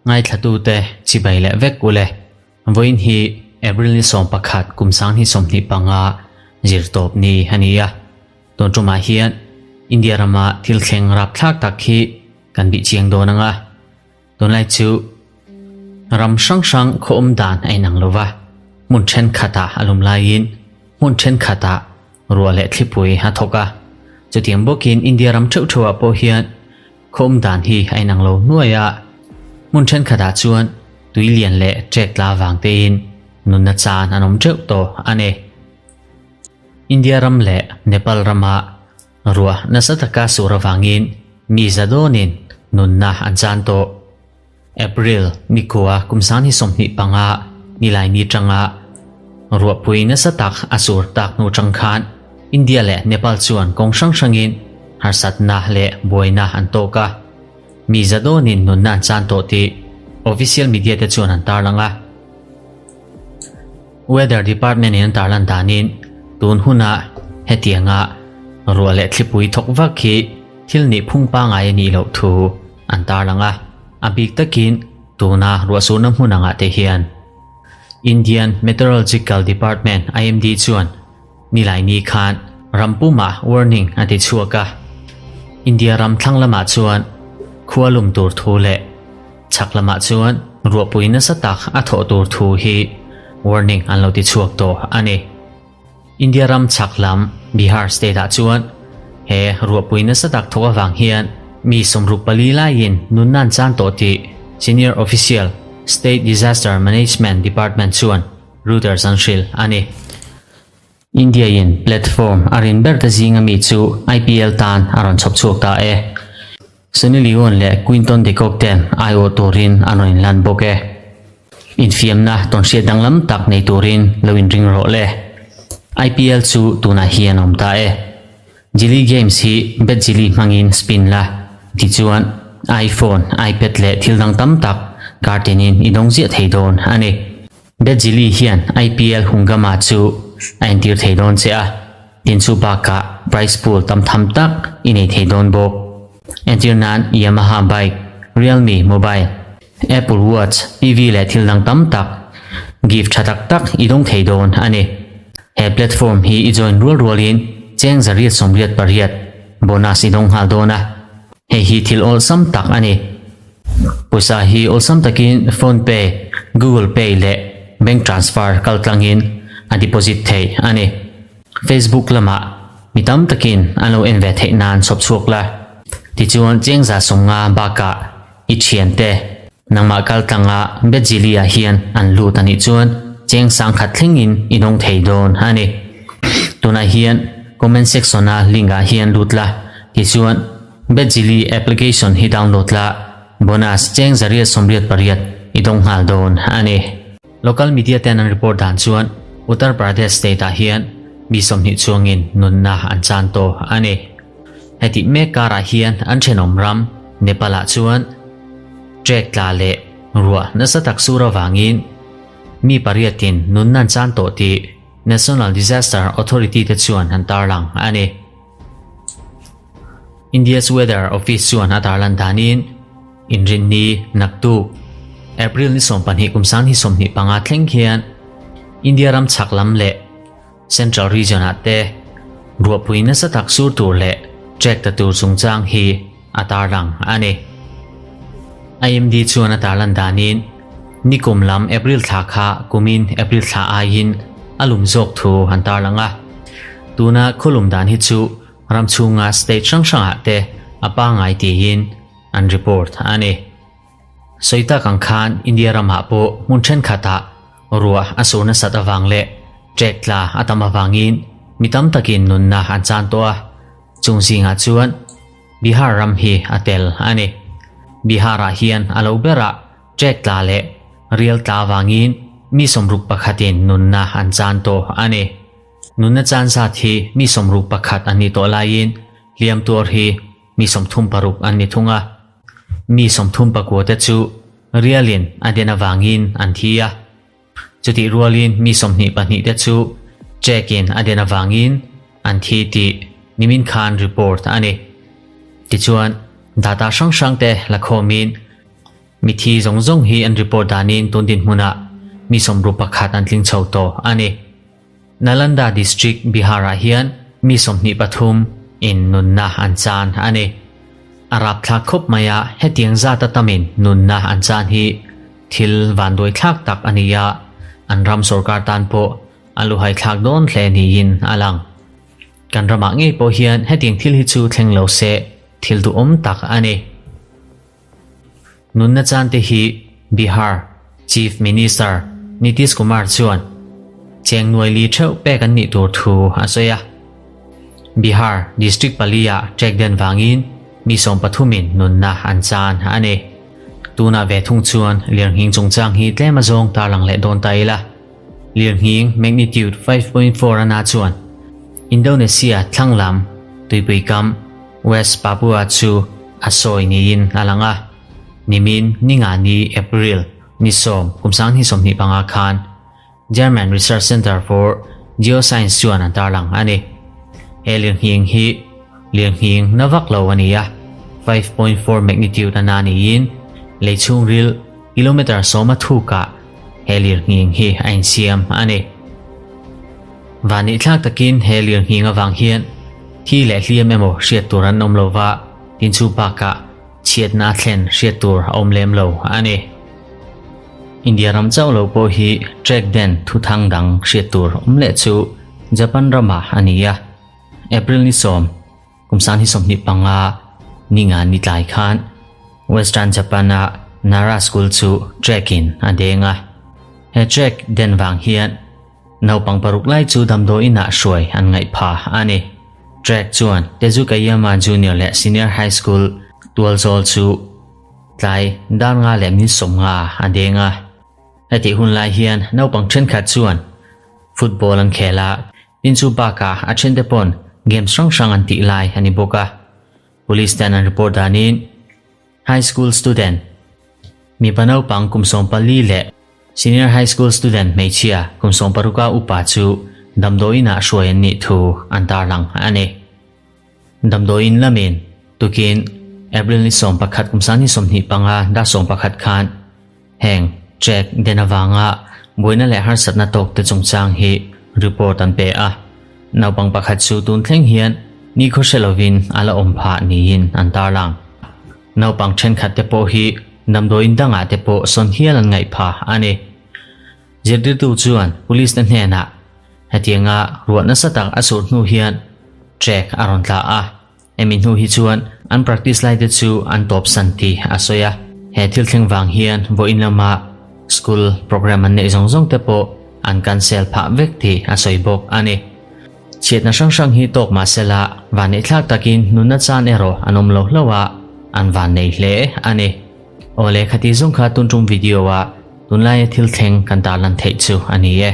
Ngaithlatute chibai leh vek ule. Vawiin hi April ni 11 kum 2025 zirtawp ni a ni a. Tun tumah hian India rama thil thleng rapthlak tak hi kan bih chiang dawn ang a. Tunlai chu ram hrang hrang khaw awm dan a inang lo va, hmun thenkhatah a lum laiin hmun thenkhatah ruah leh thlipui a thawk a. Chutiang bawkin India ram theuh theuhah pawh hian khaw awm dan hi a inang lo hnuai a, hmun thenkhatah chuan tui lian leh trek tla vang tein nunna chan an awm teuh tawh a ni. India ram leh Nepal rama Ruah nasa taka sur avangin mi za dawnin nunna an chan tawh. April nikhua kum 2025 Nilaini tanga ruahpui nasa tak a sur tak hnu tang khan India leh Nepal chuan kawng hrang hrangin harsatna leh buaina an tawk a. Mi za dawnin nunna an chan tawh tih official media te chuan an tarlang a. Weather Department in an tarlan danin tun huna hetianga ruah leh thlipui thawk vak hi thil nih phung pangai a nih loh thu an tarlang a, a bik takin tuna ruahsurna hmun angah te hian Indian Meteorological Department, IMD, chuan Nilaini khan ram pumah warning a ti chhuak a, India ram thlang lamah chuan khua lum tur thu leh Chhak lamah chuan ruahpui nasa tak a thawh tur thu hi warning an lo ti chhuak tawh a ni. India ram chhak lam Bihar state ah chuan he ruahpui nasa tak thawk avang hian mi 64 laiin nunna an chan tawh tih senior official State Disaster Management Department chuan Reuters an hrilh a ni. India in platform a rin ber te zinga mi chu IPL tan a rawn chhawp chhuak ta e. Sunny Leone leh Quinton de Kock ten aiawh turin an rawn inlan bawk e. Infiamna tawnhriat danglam tak nei turin lo inring rawh le. IPL chu tunah hian a awm ta e. Jili Games hi Bet Jili hmangin spin la, tichuan iPhone, iPad leh thil dang tam tak kartinin i dawng ziah thei dawn a ni. Bet Jili hian IPL Hungama chu a entir thei dawn che a, tin chu bakah prize pool tam tham tak i nei thei dawn bawk. Entir nan Yamaha bike, Realme mobile, Apple watch, TV leh thil dang tam tak gift tha tak tak i dawng thei dawn a ni. He platform hi i join rual rualin cheng 188 bonus i dawng nghal dawn a, hei hi thil awlsam tak a ni. Pawisa hi awlsam takin Phone Pay, Google Pay leh Bank Transfer kal tlangin a deposit theih a ni. Facebook lamah mi tam takin an lo en ve theih nan chhawp chhuak la. Tichuan cheng 150 bakah i thiante nangmah kal tlanga Betjili ah hian an lut a nih chuan cheng 1000 thlengin i dawng thei dawn a ni. Tunah hian comment section a link ah hian lut la, tichuan Betjili application hi download la, bonus cheng 188 i dawng nghal dawn a ni. Local media ten an report dan chuan Uttar Pradesh state ah hian mi 20 chuangin nunna an chan tawh a ni. Hetih mek karah hian an thenawm ram Nepal ah chuan trek tla leh ruah nasa tak sur avangin mi pariatin nunna an chan tawh tih National Disaster Authority te chuan an tarlang a ni. India's Weather Office chuan a tarlan danin Inrinni, Naktuk, April ni 12 kum 2025 thleng khian India ram chhak lam leh Central Region ah te ruahpui nasa tak sur tur leh trek ta tur chungchang hi a tarlang a ni. IMD chuan a tarlan danin nikum lam April thla kha kumin April thla aiin a lum zawk thu an tarlang a. Tuna khawlum dan hi chu ram chhunga state hrang hrangah te a pangngai tiin an report a ni. Sawi tak ang khan India ramah pawh hmun thenkhatah ruah a sur nasat avang leh trek tla a tam avangin mi tam takin nunna an chan tawh a, chung zingah chuan Bihar ram hi a tel a ni. Bihar-ah hian a lo berah trek tla leh rial tla avangin mi 61 in nunna an chan tawh a ni. Nunna chan zat hi mi 61 an ni tawh laiin hliam tuar hi mi 36 an ni thung a. Mi 39 te chu rialin a den avangin an thi a. Chutih rualin mi 22 te chu trek-in a den avangin an thi tih nimin khan report a ni. Tichuan, data hrang hrangte la khawmin mithi zawng zawng hi an report danin tun dinhmunah mi 61 an tling chho tawh a ni. Nalanda District, Bihar-ah hian mi 23 in nunna an chan a ni. A rapthlak khawp mai a, hetiang zata tamin nunna an chan hi thil vanduai thlak tak a ni a, an ram sorkar tan pawh a luhai thlak dawn hle niin a lang. Kan ramah ngei pawh hian hetiang thil hi chu thleng lo se thil duhawm tak a ni. Nunna chan te hi Bihar Chief Minister Nitish Kumar chuan cheng nuai li theuh pek an nih tur thu a sawi a. Bihar district pali ah trek den vangin mi 13 in nunna an chan a ni. Tunah ve thung chuan lirnghing chungchang hi tlem a zawng tarlang leh dawn ta ila. Lirnghing magnitude 5.4 a na chuan Indonesia thlang lam tuipui kam West Papua chu a sawi niin a lang a. Nimin ninga ni April ni 10 kum 2025 khan German Research Center for Geoscience chuan an tarlang a ni. He lirnghing hi lirnghing na vak lo a ni a, 5.4 magnitude a na niin lei chhungril kilometer 10 a thukah he lirnghing hi a insiam a ni. Vanneih thlak takin he lirnghing avang hian thi leh hliam emaw hriat tur an awm lo va, tin chu bakah chhiatna a thlen hriat tur a awm lem lo a ni. India ram chauh lo pawh hi trek den thuthang dang hriat tur awm leh chu Japan ramah a ni a. April ni 10, kum 2025 ninga ni tlai khan Western Japan-a Nara School chu trek-in a deng a. He trek den vang hian naupang paruk lai chu damdawiinah hruai an ngaih pha a ni. Trek chuan Tezukayama Junior leh Senior High School tualzawl chu tlai dar nga leh min 50 a deng a. Hetih hun lai hian naupang thenkhat chuan football an khel a, tin chu bakah a thente pawn games hrang hrang an tih lai a ni bawk a. Police ten an report danin high school student mipa naupang kum 14 leh senior high school student hmeichhia kum 16 a upa chu damdawiinah hruai an nih thu an tarlang a ni. Damdawiin lamin tukin April ni 11 kum 2025 dar 11 khan heng trek den avanga buaina leh harsatna tawk te chungchang hi report an pe a. Naupang pakhat chu tun thleng hian ni khaw hre lovin a la awm phah niin an tarlang. Naupang thenkhat te pawh hi damdawiin dangah te pawh sawn hial an ngaih phah a ni. Zirtirtu chuan police te hnenah hetianga ruah nasa tak a sur hnu hian trek a rawn tla a. Hemi hnu hi chuan an practice lai te chu an tawp san tih a sawi a. He thil thleng vang hian vawiin lama school program an neih zawng zawng te pawh an cancel phah vek tih a sawi bawk a ni. Chhiatna hrang hrang hi tawk mah sela vanneih thlak takin nunna chan erawh an awm lo hlauh a, an vannei hle a ni. Awle khati zawng kha tun tum video ah tunlaia thil thleng kan tarlan theih chu a ni e.